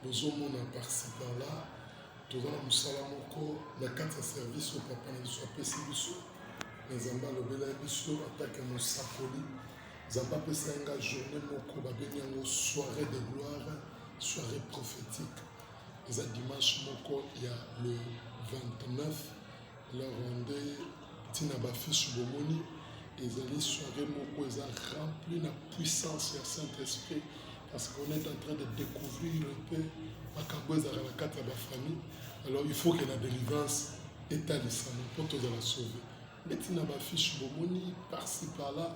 Bozomona par-ci par-là, toza na mosala moko na kati ya service oyo papa na biso apesi biso. Na Nzambe alobelaki biso atake mosakoli. Nzambe apesaki nga journée moko babengi yango soirée de gloire, soirée prophétique. Eza dimanche moko ya le 29. Alors nde ntina ba fiche bomoni ezali soirée moko eza rempli na puissance ya Saint-Esprit parce qu'on est en train de découvrir un peu makambo ezalaka na kati ya ba famille. Alors il faut que la délivrance etalisama mpo tozala sauve. Nde ntina ba fiche bomoni par-ci par-là,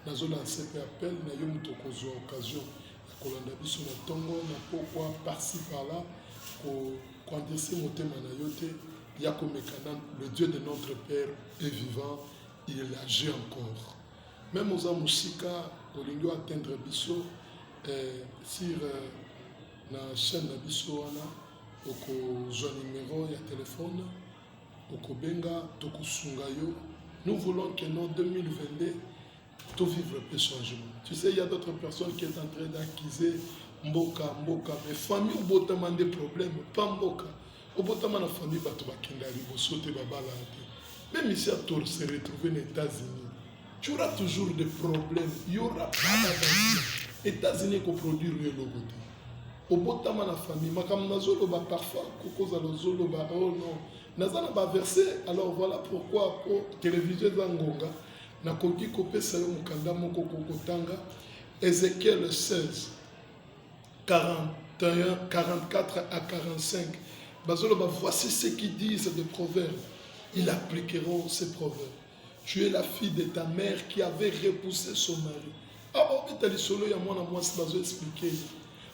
nazo lancer mpe appel na yo moto okozwa occasion ya kolanda biso na ntongo na pokwa par-ci par-là, ko koendurcir motema na yo te, ya komeka nanu. Le Dieu de notre père est vivant, il agit encore. Même oza mosika olingi atteindre biso sur na chaîne na biso wana, okozwa numero ya telefone, okobenga, tokosunga yo. Nous voulons que non 2022 to vivre peu changement. Tu sais, il y a d'autres personnes qui est en train d'accuser mboka mboka, mais famille obotama nde problème, pas mboka. Obotama na famille bato bakenda liboso te, babala te. Même ici à Tour se retrouver aux États-Unis, tu auras toujours des problèmes, il y aura pas d'avancement. États-Unis ko produire eloko te. Obotama na famille, makambo nazoloba parfois kokozala ozoloba oh non, naza na ba verset. Alors voilà pourquoi po télévision eza ngonga, nakoki kopesa yo mokanda moko kokotanga Ézéchiel 16 41 44 à 45. Bazoloba, voici ceux qui disent des proverbes, ils appliqueront ces proverbes. Tu es la fille de ta mère qui avait repoussé son mari. Abobeta lisolo ya mwana mwasi, bazo expliquer ye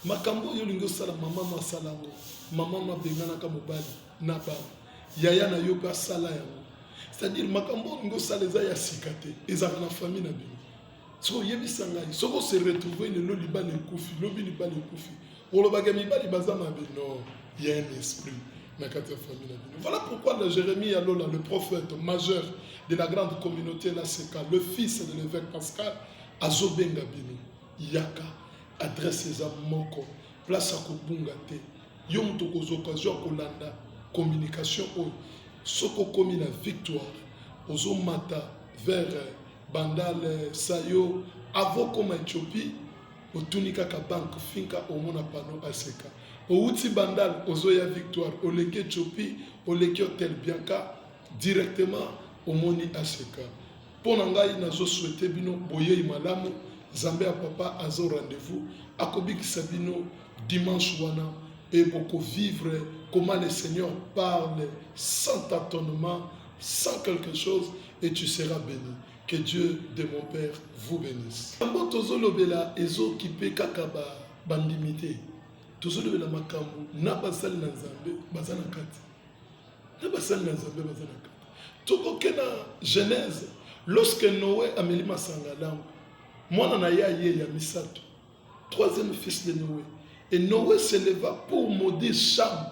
makambo oyo olingi osala. Mama no asala yango, mama no abenganaka mobali na bana, yaya na yo mpe asala yango. C'est-à-dire makambo oyo olingi osala eza ya sika te, ezalaka na famille na bino. Soki oyebisa ngai, soki ose retrouve lelo libala ekufi, lobi libala ekufi, olobaka mibali baza mabe. Non, il y a un esprit na kati ya famille na bino. Voilà pourquoi le Jérémie Alola, le prophète majeur de la grande communauté LACK, le fils de l'évêque Pascal, azobenga bino. Yaka, adresse eza moko, place ya kobunga te. Yo moto okozwa occasion ya kolanda communication oyo, soki okomi na Victoire, ozomata vers Bandal, Sayo, avant koma Éthiopie, otuni kaka banque Finca, omona panneau ACK. Outi Bandal, ozoya Victoire, oleki Éthiopie, oleki Hotel Bianca, directement omoni ACK. Mpo na ngai, nazosouhaiter bino boyei malamu. Nzambe ya papa aza au rendez-vous, akobikisa bino dimanche wana et bokovivre comment le Seigneur parle sans tâtonnement, sans quelque chose, et tu seras béni. Que Dieu de mon père vous bénisse. Makambo tozolobela ezokipe kaka bandimi te, tozolobela makambo na basali na Nzambe baza na kati, na basali na Nzambe baza na kati. Tokoke na Genèse, lorsque Noé ameli masanga lango, mwana na ye aye ya misato, troisième fils de Noé. Et Noé se leva pour maudire Cham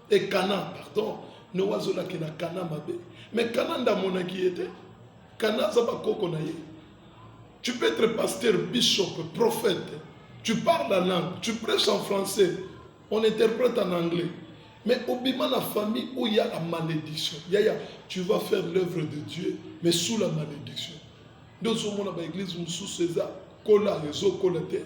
et Canaan, pardon. Noé azolakela Canaan mabe, mais Canaan nde amonaki ye te. Canaan aza bakoko na ye. Tu peux être pasteur, bishop, prophète, tu parles la langue, tu prêches en français, on interprète en anglais, mais obima na famille où il y a la malédiction, yaya, tu vas faire l'œuvre de Dieu mais sous la malédiction. Nde ozomona baeglise mosusu eza kola, ezokola te,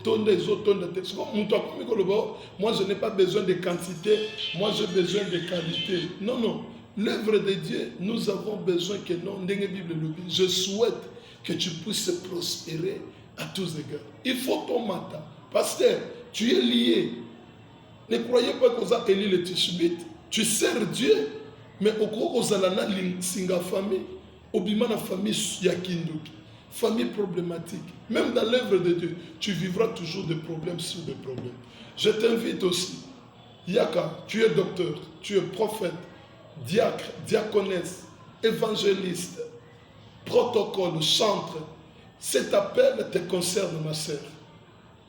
tonda ezotonda te. Siko moto akomi koloba: oh, moi je n'ai pas besoin de quantité, moi j'ai besoin de qualité. Non, non, l'œuvre de Dieu, nous avons besoin que non, ndenge Bible elobi, je souhaite que tu puisses prospérer à tous égards. Il faut ton matin, pasteur, tu es lié. Ne croyez pas qu'oza Élie le Tishbite, tu sers Dieu, mais okoki kozala na singa famille, obima na famille ya kindoki, famille problématique. Même dans l'œuvre de Dieu, tu vivras toujours des problèmes sur des problèmes. Je t'invite aussi, yaka. Tu es docteur, tu es prophète, diacre, diaconesse, évangéliste, protocole, chantre, cet appel te concerne, ma sœur.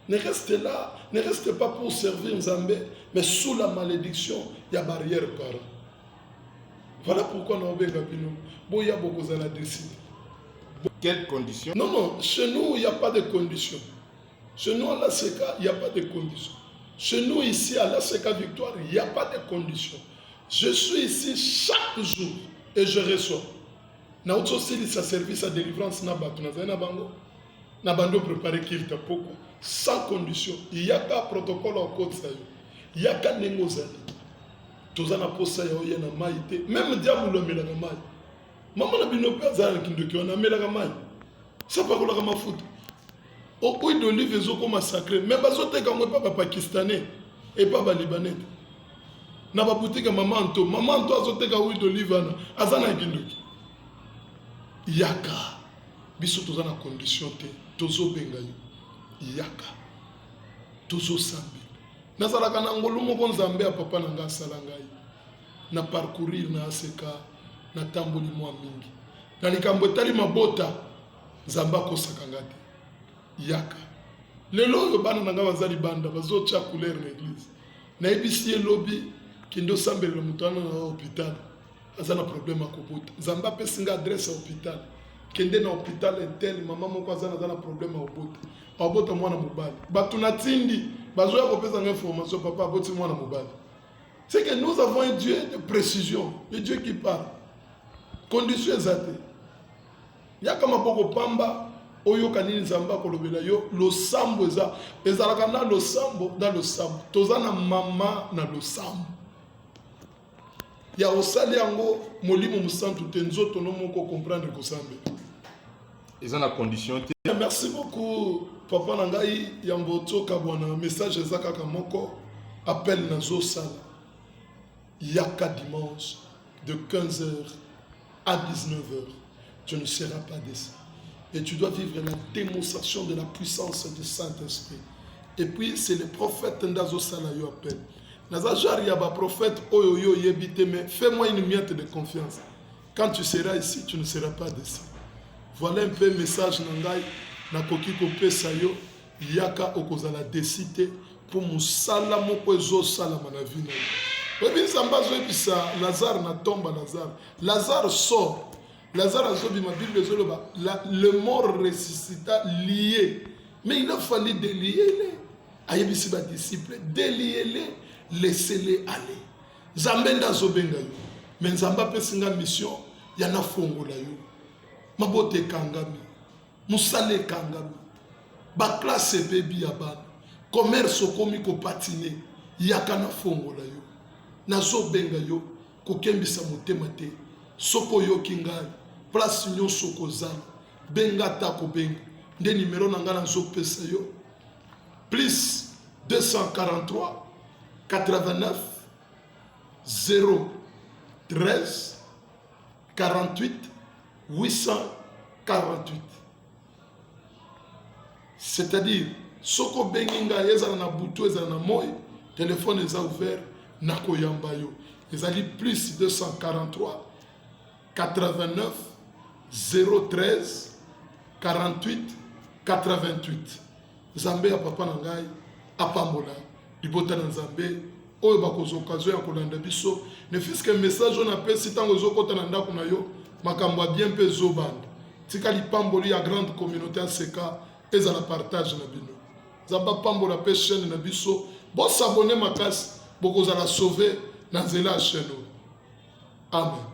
Ne reste là, ne reste pas pour servir Nzambe mais sous la malédiction ya barrière parent. Voilà pourquoi naobenga bino, boya, bokozala décide. Quelles conditions? Non, non, chez nous, il n'y a pas de conditions. Chez nous, à l'ACK, il n'y a pas de conditions. Chez nous ici à l'ACK Victoire, il n'y a pas de conditions. Je suis ici chaque jour et je reçois. Nauti osilisa service ya délivrance na bato nazali na bango na bandi oprépare culte poko sans condition. Yaka, protocole okotisa yo, yaka ndenge ozali. Toza na posa ya oya na mai te. Même diabolo amelaka mai. Mama na bino mpe azala na kindoki wana, amelaka mai, sapakolaka mafuta. Huile d'olive ezokoma sacré, mais bazoteka yango epa bapakistanais, epa balibanais te, na baboutique ya mama Anto. Mama Anto azoteka huile d'olive wana, aza na kindoki. Yaka, biso toza na condition te. Tozobenga yo, yaka, tozosambela. Nazalaka na ngolu moko Nzambe ya papa na ngai asala ngai na parcourir na ACK. Natamboli mwa mingi na likambo etali mabota. Nzambe akosaka nga te. Yaka. Lelo oyo bana na ngai baza libanda, bazotya couleur na église. Nayebisi ye lobi: kende osambelela moto wana na hôpital, aza na problème ya kobota. Nzambe apesi nga adresse ya hôpital: kende na hôpital un tel, mama moko aza na problème ya kobota, abota mwana mobali. Bato natindi bazoya kopesa nga information: papa aboti mwana mobali. C'est que nous avons un Dieu de précision, un Dieu qui parle. Condition eza te. Yaka maboko pamba, oyoka nini Nzambe akolobela yo. Losambo eza, ezalaka na losambo. Na losambo toza na mama na losambo ya osali yango Molimo Mosantu te, nzoto no moko comprendre kosambela. Eza na condition te. Merci beaucoup, papa na ngai. Yambo tokabwana, message eza kaka moko, appel nazosala: yaka dimanche de 15h à 19h, tu ne seras pas déçu et tu dois vivre la démonstration de la puissance du Saint-Esprit. Et puis c'est le prophète nde azosala yo appel. Naza genre ya baprophète oyo yo oyebi te, mais fais-moi une miette de confiance. Quand tu seras ici, tu ne seras pas déçu. Voilà un peu message na ngai nakoki kopesa yo. Yaka, okozala déçu te, mpo mosala moko ezosalama na vie na yo. Oyebi, Nzambe azoyebisa Lazare na tombe: Lazare, Lazare, sort. Lazare azobima. Bible ezoloba: le mort ressuscita lié, mais il a fallu délier le. Ayebisi badisciple: déliez-le, laissez-le aller. Nzambe nde azobenga yo, mais Nzambe apesi nga mission ya nafongola yo. Mabota ekangami, mosala ekangami, baclasse ebebi ya bana, commerce okomi kopatiner, yaka nafongola yo. Nazobenga yo, kokembisa motema te. Soki oyoki ngai, place nyonso okozala, benga, ata kobenga nde nimero na ngai nazopesa yo: plus 243 89 0 13 48 848. C'est-à-dire soki obengi ngai, ezala na butu, ezala na moi, telefone eza ouvert, nakoyamba yo. Ezali plus 243 89 013 48 88. Nzambe ya papa na ngai apambola libota na Nzambe oyo bakozwa occasion ya kolanda biso. Ne fût-ce que message oyo napesi, ntango ezokɔta na ndako na yo, makambo ya bien mpe ezobanda. Tika lipamboli ya grande communauté ACK ezala partage na bino. Nzambe apambola mpe chaîne na biso. Bos'abonner makasi, bokozala sauvé na nzela ya chaîne oyo. Amen.